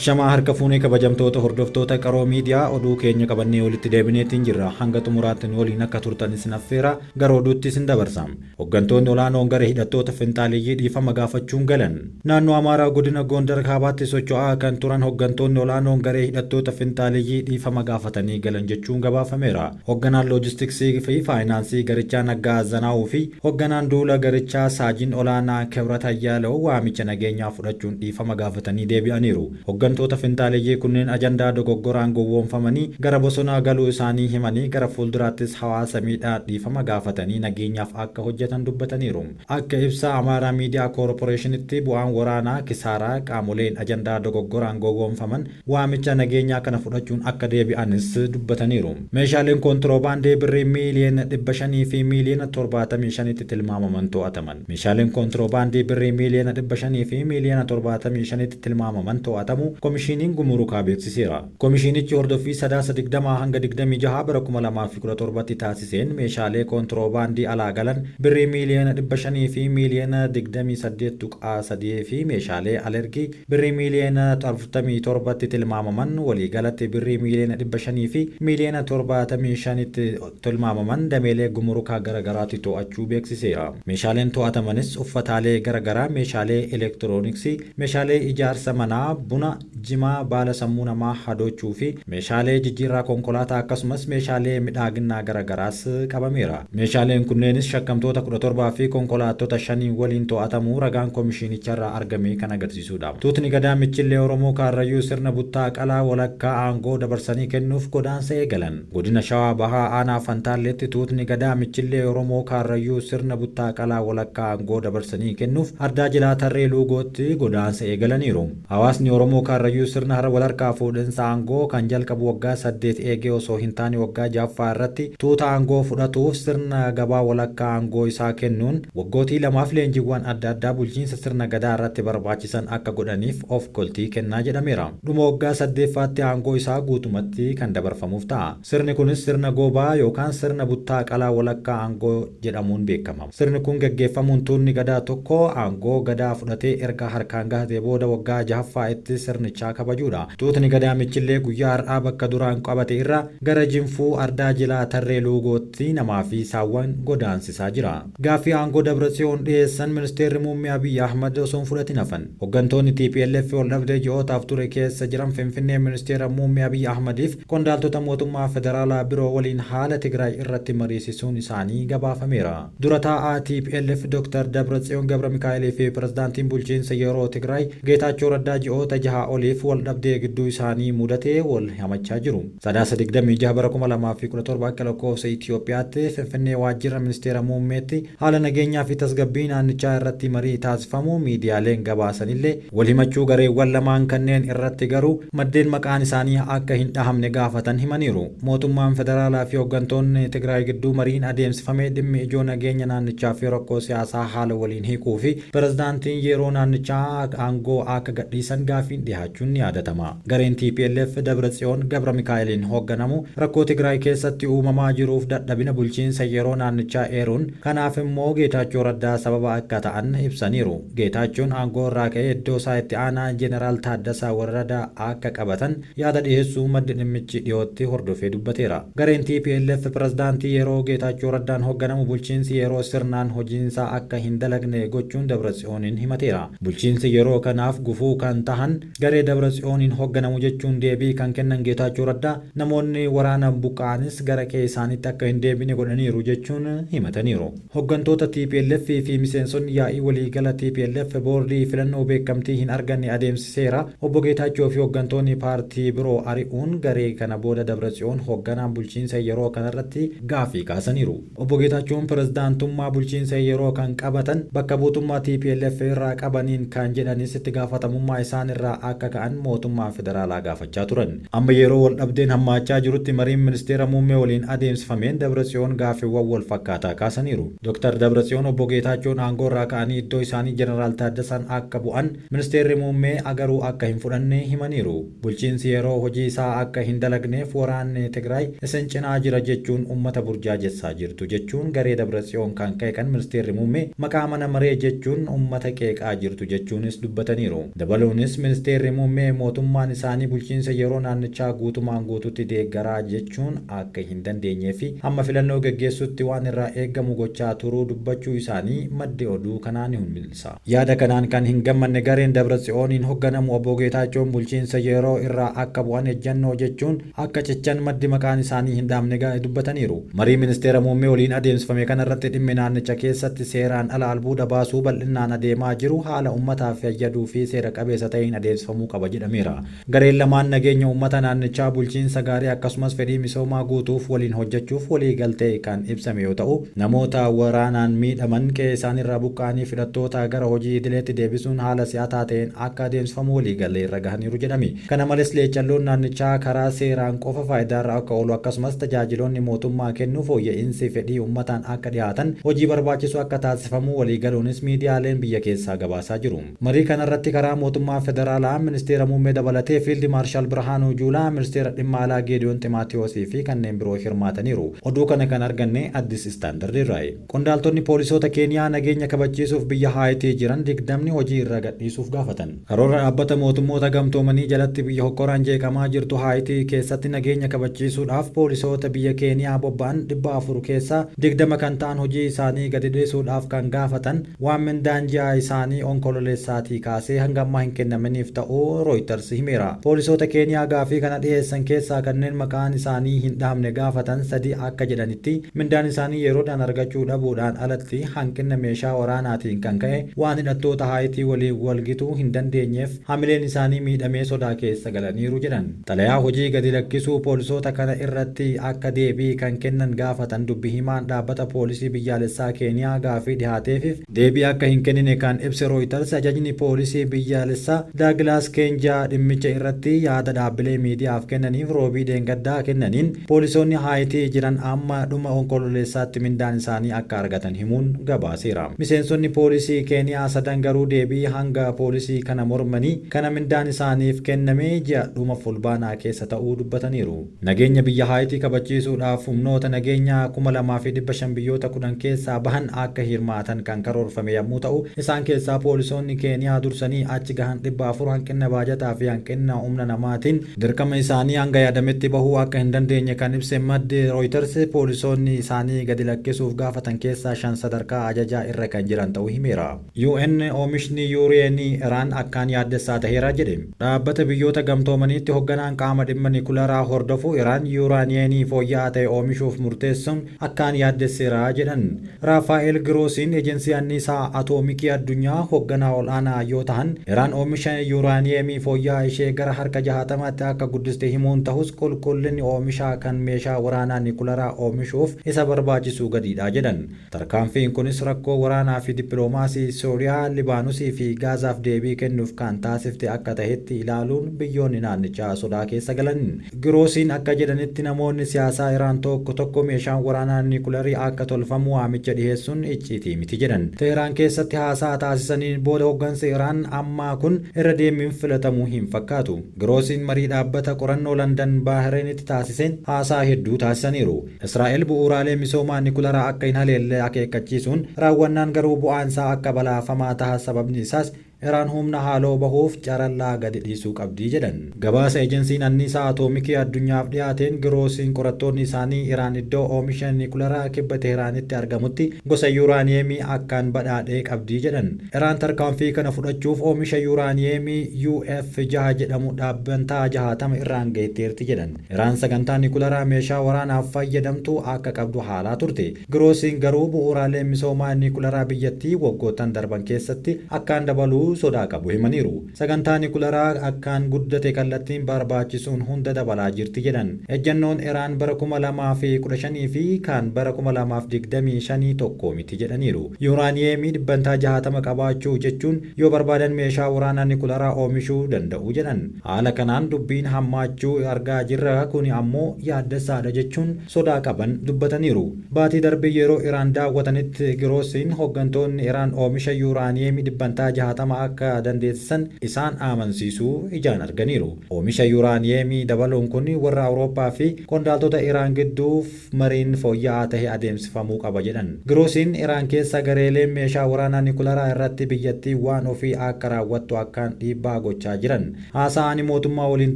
Ashamaa harka fuunee kabajamtoota hordoftoota Qaroo Miidiyaa, oduu keenya qabannee walitti deebineetiin jirra. Hanga xumuraatti nu waliin akka turtan isin affeera, gara oduutti isin dabarsa. Hoggantoonni olaanoon garee hidhattoota finxaaleyyii dhiifama gaafachuun galan. Naannoo Amaaraa godina Goondar Kaabaatti socho'aa kan turan hoggantoonni olaanoon garee hidhattoota finxaaleyyii dhiifama gaafatanii galan jechuun gabaafameera. Hogganaan loojistiksii fi faayinaansii garichaa Naggaa Azzanaawuu fi hogganaan duula garichaa Saajin Olaanaa Kibrat Ayyaalew waamicha nageenyaa fudhachuun dhiifama gaafatanii deebi'aniiru. Hoggantoota finxaaleyyii kunneen ajandaa dogoggoraan gowwoomfamanii gara bosonaa galuu isaanii himanii gara fuulduraattis hawaasa miidhaa dhiifama gaafatanii nageenyaaf akka hojjetan dubbataniiru. Akka ibsa Amaaraa Miidiyaa Koorporeeshinitti bu'aan waraanaa kisaaraa qaamoleen ajandaa dogoggoraan gowwoomfaman waamicha nageenyaa kana fudhachuun akka deebi'anis dubbataniiru. Meeshaaleen koontiroobaandii birrii miiliyoona 500 fi miiliyoona 75tti tilmaamaman to'ataman. Meeshaaleen koontiroobaandii birrii miiliyoona 500 fi miiliyoona 75tti tilmaamaman to'atamuu Komishiiniin Gumurukaa beeksiseera. Komishiinichi hordoffii Sadaasa 20 hanga 26 bara 2017tti taasiseen meeshaalee koontiroobaandii alaa galan birrii miiliyoona 500 fi miiliyoona 28.3 fi meeshaalee alergii birrii miiliyoona 47tti tilmaamaman waliigalatti birrii miiliyoona 500 fi miiliyoona 75tti tilmaamaman dameelee gumurukaa garagaraatti to'achuu beeksiseera. Meeshaaleen to'atamanis uffataalee garagaraa, meeshaalee elektirooniksii, meeshaalee ijaarsa manaa, buna, jimaa, baala sammuu namaa hadoochuu fi meeshaalee jijjiirraa konkolaataa akkasumas meeshaalee midhaaginnaa garagaraas qabameera. Meeshaaleen kunneenis shakkamtoota 17 fi konkolaattota 5 waliin to'atamuu ragaan komishiinicharraa argame kan agarsiisuudha. Tuutni Gadaa Michillee Oromoo Kaarrayyuu sirna buttaa qalaa walakkaa aangoo dabarsanii kennuuf godaansa eegalan. Godina Shawaa Bahaa Aanaa Fantaalleetti Tuutni Gadaa Michillee Oromoo Kaarrayyuu sirna buttaa qalaa walakkaa aangoo dabarsanii kennuuf Ardaa Jilaa Tarree Luugootti godaansa eegalaniiru. Hawaasni Oromoo Kaarrayyuu sirna walharkaa fuudhinsa aangoo kan jalqabu waggaa 8 eegee osoo hin taane waggaa 6ffaa irratti tuuta aangoo fudhatuuf sirna gabaa walakkaa aangoo isaa kennuun waggootii lamaaf leenjiiwwan adda addaa bulchiinsa sirna Gadaa irratti barbaachisan akka godhaniif of koltii kennaa jedhameera. Dhuma waggaa 8ffaatti aangoo isaa guutumatti kan dabarfamuuf ta'a. Sirni kunis sirna goobaa yookaan sirna buttaa qalaa walakkaa aangoo jedhamuun beekama. Sirni kun gaggeeffamuun tuunni Gadaa tokko aangoo Gadaa fudhatee erga harkaan gahatee booda waggaa jahaffaa itti sirnichaa kabajuudha. Tuutni Gadaa Michillee guyyaa har'aa bakka duraan qabate irraa gara Jinfuu Ardaa Jilaa Tarree Luugootti namaa fi saawwan godaansisaa jira. Gaaffii aangoo Dabratsiyoon dhiyeessan Ministeerri Muummee Abiy Ahmad osoo hin fudhatin hafan. Hoggantoonni tplf waldhabdee ji'ootaaf ture keessa jiran Finfinnee Ministeera Muummee Abiy Ahmadiif qondaaltota mootummaa federaalaa biroo waliin haala Tigraay irratti mariisisuun isaanii gabaafameera. Dura taa'aa tplf Dr. Dabratsiyoon Gabramikaa'elii fi Pirezidaantiin Bulchiinsa Yeroo Tigraay Geetaachoo Raddaa ji'oota jaha oliif waldhabdee gidduu isaanii mudate wal hamachaa jiru. Sadaasa 26 bara 2017 akka lakkoofsa Itiyoophiyaatti Finfinnee Waajjira Ministeera Muummeetti haala nageenyaa fi tasgabbii naannichaa irratti marii taasifamuu miidiyaaleen gabaasanillee, wal himachuu gareewwan lamaan kanneen irratti garuu maddeen maqaan isaanii akka hin dhahamne gaafatan himaniiru. Mootummaan federaalaa fi hoggantoonni Tigraay gidduu mariin adeemsifame dhimmi ijoo nageenya naannichaa fi rakkoo siyaasaa haala waliin hiikuu fi pirezidaantiin yeroo naannichaa aangoo akka gadhiisan gaaffiin dhihaachuun ni yaadatama. Gareen tplf Dabratsiyoon Gabramikaa'eliin hoogganamu rakkoo Tigraay keessatti uumamaa jiruuf dadhabina bulchiinsa yeroo naannichaa eeruun, kanaaf immoo Geetaachoo Raddaa sababa akka ta'an ibsaniiru. Geetaachoon aangoo irraa ka'ee iddoosaa itti aanaa Jeneraal Taaddasaa Warradaa akka qabatan yaada dhiheessuu maddi dhimmichi dhiyootti hordofee dubbateera. Gareen tplf pirezidaantii yeroo Geetaachoo Raddaan hoogganamu bulchiinsi yeroo sirnaan hojiinsaa akka hin dalagne gochuun Dabratsiyooniin himateera. Bulchiinsi yeroo kanaaf gufuu kan tahan garee Dabratsiyooniin hoogganamu jechuun deebii kan kennan Geetaachoo Raddaa, namoonni waraanaan buqqa'anis gara qe'ee isaaniitti akka hin deebine godhaniiru jechuun himataniiru. Hoggantoota tplf fi miseensonni yaa'ii waliigala tplf boordii filannoo beekamtii hin arganne adeemsiseera. Obbo Geetaachoo fi hoggantoonni paartii biroo ari'uun garee kana booda Dabratsiyoon hogganaan bulchiinsa yeroo kanarratti gaaffii kaasaniiru. Obbo Geetaachoon pirezidaantummaa bulchiinsa yeroo kan qabatan bakka buutummaa tplf irraa qabaniin kan jedhanis itti gaafatamummaa isaan irraa akka ka'an mootummaa federaalaa gaafachaa turan. Amma yeroo waldhabdeen hammaachaa jirutti mariin ministeera muummee waliin adeemsifameen Dabratsiyoon gaaffiiwwan wal fakkaataa kaasaniiru. Dr. Dabratsiyoon Obbo Geetaachoon aangoo irraa ka'anii iddoo isaanii Jeneraal Taaddasaan akka bu'an ministeerri muummee agaruu akka hin fudhanne himaniiru. Bulchiinsi yeroo hojii isaa akka hin dalagneef waraanni Tigraay isin cinaa jira jechuun ummata burjaajessaa jirtu jechuun garee Dabratsiyoon kan qeeqan ministeerri muummee maqaa mana maree jechuun ummata qeeqaa jirtu jechuunis dubbataniiru. Dabaluunis ministeerri. Ministeerri Muummee mootummaan isaanii bulchiinsa yeroo naannichaa guutumaan guututti deeggaraa jechuun akka hin dandeenyee fi hamma filannoo geggeessutti waan irraa eegamu gochaa turuu dubbachuu isaanii maddi oduu kanaa ni mul'isa. Yaada kanaan kan hin gammanne gareen Dabratsiyooniin hogganamu Obbo Geetaachoon bulchiinsa yeroo irraa akka bu'an ejjannoo jechuun akka cichan maddi maqaan isaanii hin dhaamne dubbataniiru. Marii Ministeera Muummee waliin adeemsifame kanarratti dhimmi naannicha keessatti seeraan ala albuuda baasuu bal'inaan adeemaa jiru haala ummataaf fayyaduu fi seera qabeessa ta'een adeemsifamuu qaba jedhameera. Gareen lamaan nageenya ummata naannichaa, bulchiinsa gaarii akkasumas fedhii misoomaa guutuuf waliin hojjechuuf walii galtee kan ibsame yoo ta'u, namoota waraanaan miidhaman qe'ee isaaniirraa buqqa'anii hidhattoota gara hojii idileetti deebisuun haala si'ataa ta'een akka adeemsifamu walii galtee irra gahaniiru jedhame. Kana malees leecalloon naannichaa karaa seeraan qofa faayidaarra akka oolu akkasumas tajaajiloonni mootummaa kennuu fooyya'insi fedhii uummataan akka dhiyaatan hojii barbaachisu akka taasifamu walii galuunis miidiyaaleen biyya keessaa gabaasaa jiru. Marii kanarratti karaa mootummaa federaalaa Ministeera Muummee dabalatee Fiild Maarshaal Birhaanuu Juulaa, Ministeera Dhimma Alaa Geediyoon Ximaatiyoosii fi kanneen biroo hirmaataniiru. Oduu kana kan arganne Addis Standard irraayi. Qondaaltonni poolisoota Keeniyaa nageenya kabachiisuuf biyya Haayitii jiran 20 hojii irraa gadhiisuuf gaafatan. Karoora dhaabbata mootummoota gamtoomanii jalatti biyya hokkoraan jeeqamaa jirtu Haayitii keessatti nageenya kabachiisuudhaaf poolisoota biyya Keeniyaa bobba'an 400 keessaa 20 kan ta'an hojii isaanii gadi dhiisuudhaaf kan gaafatan waan mindaan ji'a isaanii Onkololeessaatii kaasee hanga ammaa hin kennaminiif ta'uu Reuters himeera. Poolisoota Keeniyaa gaafii kana dhiyeessan keessaa kanneen maqaan isaanii hin dhahamne gaafatan sadi akka jedhanitti mindaan isaanii yeroodhaan argachuu dhabuudhaan alatti hanqina meeshaa waraanaatiin kan ka'e waan hidhattoota Haayitii waliin walgituu hin dandeenyeef hamileen isaanii miidhamee sodaa keessa galaniiru jedhan. Xalayaa hojii gadi lakkisuu poolisoota kana irratti akka deebii kan kennan gaafatan dubbi himaan dhaabbata poolisii biyyaalessaa Keeniyaa gaafii dhihaateefiif deebii akka hin kennine kan ibse Reuters, ajajni poolisii biyyaalessaa Daaglaas Keenjaa dhimmicha irratti yaada dhaabbilee miidiyaaf kennaniif Roobii dheengaddaa kennaniin poolisoonni Haayitii jiran amma dhuma Onkololeessaatti mindaan isaanii akka argatan himuun gabaaseera. Miseensonni poolisii Keeniyaa sadan garuu deebii hanga poolisii kana mormanii kana mindaan isaaniif kenname ji'a dhuma Fulbaanaa keessa ta'uu dubbataniiru. Nageenya biyya Haayitii kabachiisuudhaaf humnoota nageenyaa 2,500 biyyoota 10 keessaa bahan akka hirmaatan kan karoorfame yommuu ta'u, isaan keessaa poolisoonni Keeniyaa dursanii achi gahan 400 hanqina baajataa fi hanqina humna namaatiin dirqama isaanii hanga yaadametti bahuu akka hin dandeenye kan ibse maddi Reuters, poolisoonni isaanii gadi lakkisuuf gaafatan keessaa 5 sadarkaa ajajaa irra kan jiran ta'uu himeera. UN oomishni yuureenii Iraan akkaan yaaddessaa taheera jedhe. Dhaabbata Biyyoota Gamtoomaniitti hogganaan qaama dhimma nikularaa hordofu Iraan yuuraaniyeenii fooyya'aa ta'e oomishuuf murteessuun akkaan yaaddesseera jedhan. Raafaa'el Giroosiin Ejensii Anniisaa Atoomikii Addunyaa hogganaa ol'aanaa yoo tahan, Iraan oomisha yuuraaniyeemii fooyya'aa ishee gara harka 60tti akka guddiste himuun, tahus qulqullinni oomishaa kan meeshaa waraanaa nikularaa oomishuuf isa barbaachisuu gadiidha jedhan. Tarkaanfiin kunis rakkoo waraanaa fi dippiloomaasii Sooriyaa, Libaanusii fi Gaazaaf deebii kennuuf kan taasifte akka tahetti ilaaluun biyyoonni naannichaa sodaa keessa galan. Giroosiin akka jedhanitti namoonni siyaasaa Iraan tokko tokko meeshaan waraanaa nikularii akka tolfamu waamicha dhiheessuun icciitii miti jedhan. Teheraan keessatti haasaa taasisaniin booda hoggansi Iraan ammaa kun irra deebiin filatamuu hin fakkaatu. Giroosiin marii dhaabbata qorannoo Landan Baahireenitti taasiseen haasaa hedduu taasisaniiru. Israa'el bu'uuraalee misoomaa nikularaa akka hin haleelle akeekkachiisuun, raawwannaan garuu bu'aan isaa akka balaafamaa taha, sababni isaas Iraan humna haaloo bahuuf carallaa gadi dhiisuu qabdi jedhan. Gabaasa Ejensiin Anniisaa Atoomikii Addunyaaf dhiyaateen Giroosiin qorattoonni isaanii Iraan iddoo oomisha nikularaa kibba Tehraanitti argamutti gosa yuuraaniyeemii akkaan badhaadhe qabdi jedhan. Iraan tarkaanfii kana fudhachuuf oomisha yuuraaniyeemii UF6 jedhamu dhaabbantaa 60 irraan geetteerti jedhan. Iraan sagantaa nikularaa meeshaa waraanaaf fayyadamtu akka qabdu haalaa turte. Giroosiin garuu bu'uuraaleen misoomaa nikularaa biyyattii waggoottan darban keessatti akkaan dabaluu sodaa qabu himaniiru. Sagantaa nikularaa akkaan guddate kallattiin barbaachisuun hunda dabalaa jirti jedhan. Ejjannoon Iraan bara 2015 fi kan bara 2025 tokko miti jedhaniiru. Yuuraaniyeemii dhibbantaa 60 qabaachuu jechuun yoo barbaadan meeshaa waraanaa nikularaa oomishuu danda'u jedhan. Haala kanaan dubbiin hammaachuu argaa jirra, kuni ammoo yaaddessaadha jechuun sodaa qaban dubbataniiru. Baatii darbe yeroo Iraan daawwatanitti Giroosiin hoggantoonni Iraan oomisha yuuraaniyeemii dhibbantaa 60 akka dandeessisan isaan amansiisuu ijaan arganiiru. Oomisha yuuraaniyeemii dabaluun kun warra Awurooppaa fi qondaaltota Iraan gidduuf mariin fooyya'aa tahe adeemsifamuu qaba jedhan. Giroosiin Iraan keessa gareeleen meeshaa waraanaa nikularaa irratti biyyattii waan ofii akka raawwattu akkaan dhiibbaa gochaa jiran. Haasaa ani mootummaa waliin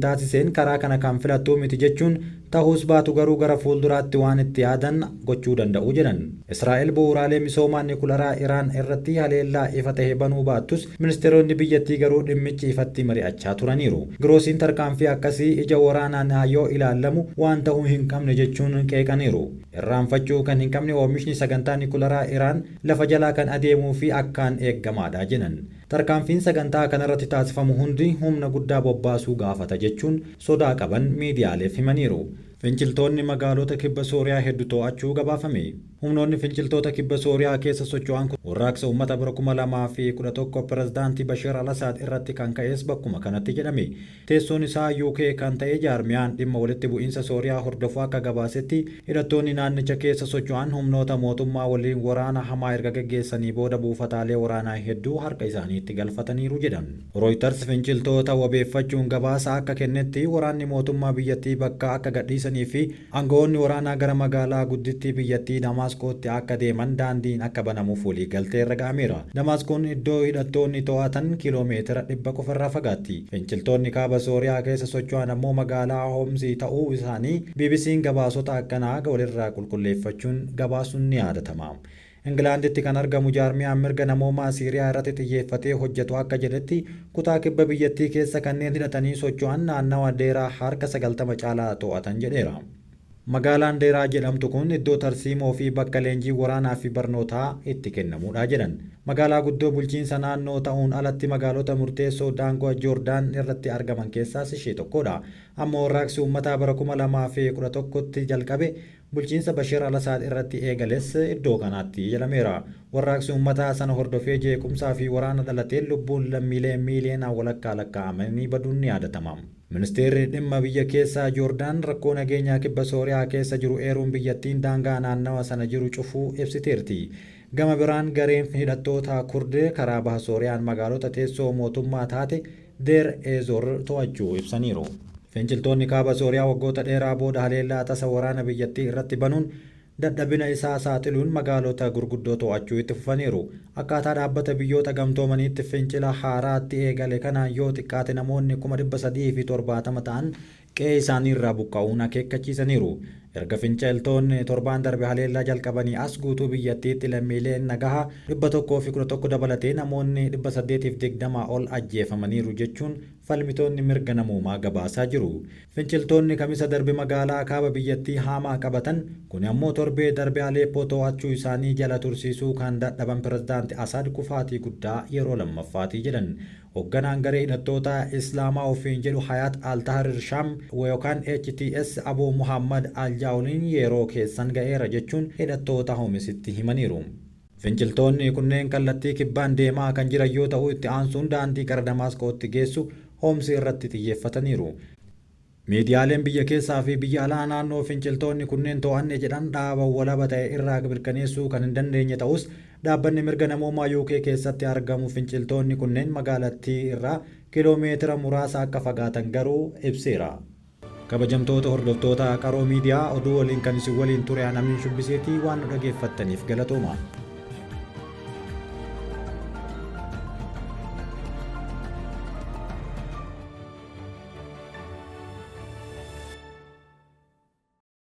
taasiseen karaa kana kan filattuu miti jechuun tahuus baatu garuu gara fuulduraatti waan itti yaadan gochuu danda'u jedhan. Israa'el bu'uuraalee misoomaa nikularaa Iraan irratti haleellaa ifa tahe banuu baattus ministeeronni biyyattii garuu dhimmichi ifatti mari'achaa turaniiru. Giroosiin tarkaanfii akkasii ija waraanaan yoo ilaallamu waan tahuu hin qabne jechuun qeeqaniiru. Irraanfachuu kan hin qabne oomishni sagantaa nikularaa Iraan lafa jalaa kan adeemuu fi akkaan eeggamaadha jedhan. Tarkaanfiin sagantaa kanarratti taasifamu hundi humna guddaa bobbaasuu gaafata jechuun sodaa qaban miidiyaaleef himaniiru. Finciltoonni magaalota kibba Sooriyaa heddu to'achuu gabaafame. Humnoonni finciltoota kibba Sooriyaa keessa socho'an kun warraaqsa uummata bara 2011 pirezidaantii Bashir al-Assad irratti kan ka'es bakkuma kanatti jedhame. Teessoon isaa UK kan ta'e jaarmiyaan dhimma walitti bu'iinsa Sooriyaa hordofu akka gabaasetti hidhattoonni naannicha keessa socho'an humnoota mootummaa waliin waraana hamaa erga gaggeessanii booda buufataalee waraanaa hedduu harka isaaniitti galfataniiru jedhan. Reuters finciltoota wabeeffachuun gabaasa akka kennetti waraanni mootummaa biyyattii bakka akka gadhiisanii fi aangawoonni waraanaa gara magaalaa guddittii biyyattii Damaasqootti akka deeman daandiin akka banamuuf walii galtee irra ga'ameera. Damaasqoon iddoo hidhattoonni to'atan kiiloomeetira 100 qofarraa fagaatti. Finciltoonni kaaba Sooriyaa keessa socho'an ammoo magaalaa Homsii ta'uu isaanii BBC'n gabaasota akkanaa walirraa qulqulleeffachuun gabaasuun ni yaadatama. Ingilaanditti kan argamu jaarmiyaan mirga namoomaa Siiriyaa irratti xiyyeeffatee hojjetu akka jedhetti kutaa kibba biyyattii keessa kanneen hidhatanii socho'an naannawa Deeraa harka 90 caalaa to'atan jedheera. Magaalaan Deeraa jedhamtu kun iddoo tarsiimoo fi bakka leenjii waraanaa fi barnootaa itti kennamuudha jedhan. Magaalaa guddoo bulchiinsa naannoo ta'uun alatti magaalota murteessoo daangoo Joordaan irratti argaman keessaas ishee tokkodha. Amma warraaqsi uummataa bara 2011tti jalqabe bulchiinsa Bashir al-Assad irratti eegales iddoo kanaatti jedhameera. Warraaqsi uummataa sana hordofee jeequmsaa fi waraana dhalateen lubbuun lammiilee miiliyoona walakkaa lakkaa'amanii baduun ni yaadatama. Ministeerri dhimma biyya keessaa Joordaan rakkoo nageenyaa kibba Sooriyaa keessa jiru eeruun biyyattiin daangaa naannawa sana jiru cufuu ibsiteerti. Gama biraan gareen hidhattoota Kurdee karaa baha Sooriyaan magaalota teessoo mootummaa taate Deer Eezor to'achuu ibsaniiru. Finciltoonni kaaba Sooriyaa waggoota dheeraa booda haleellaa tasa waraana biyyattii irratti banuun dadhabina isaa saaxiluun magaalota gurguddoo to'achuu itti fufaniiru. Akkaataa dhaabbata biyyoota gamtoomaniitti fincila haaraatti eegale kanaan yoo xiqqaate namoonni 370,000 ta'an qe'ee isaanii irraa buqqa'uun akeekkachiisaniiru. Erga finciltoonni torbaan darbe haleellaa jalqabanii as guutuu biyyattiitti lammiileen nagahaa 111 dabalatee namoonni 820 ol ajjeefamaniiru jechuun falmitoonni mirga namoomaa gabaasaa jiru. Finciltoonni kamisa darbe magaalaa kaaba biyyattii Haamaa qabatan kun ammoo torbee darbe Aleeppoo to'achuu isaanii jala tursiisuu kan dadhaban pirezidaanti Asaad kufaatii guddaa yeroo lammaffaatii jedhan. Hoogganaan garee hidhattoota Islaamaa ofiin jedhu Hayaat Al-Tahrir Shaam yookaan HTS Abu Muhammad Al-Jaawliin yeroo keessan ga'eera jechuun hidhattoota Homisitti himaniiru. Finciltoonni kunneen kallattii kibbaan deemaa kan jiran yoo ta'u itti aansuun daandii gara Damaasqootti geessu Homsi irratti xiyyeeffataniiru. Miidiyaaleen biyya keessaa fi biyya alaa naannoo finciltoonni kunneen to'anne jedhan dhaaba walaba ta'e irraa mirkaneessuu kan hin dandeenye ta'us dhaabbanni mirga namoomaa UK keessatti argamu finciltoonni kunneen magaalattii irraa kiiloomeetira muraasa akka fagaatan garuu ibseera. Kabajamtoota hordoftoota Qaroo Miidiyaa oduu waliin kan isin waliin ture Anamiin Shubbiseetii waan nu dhageeffattaniif galatooma.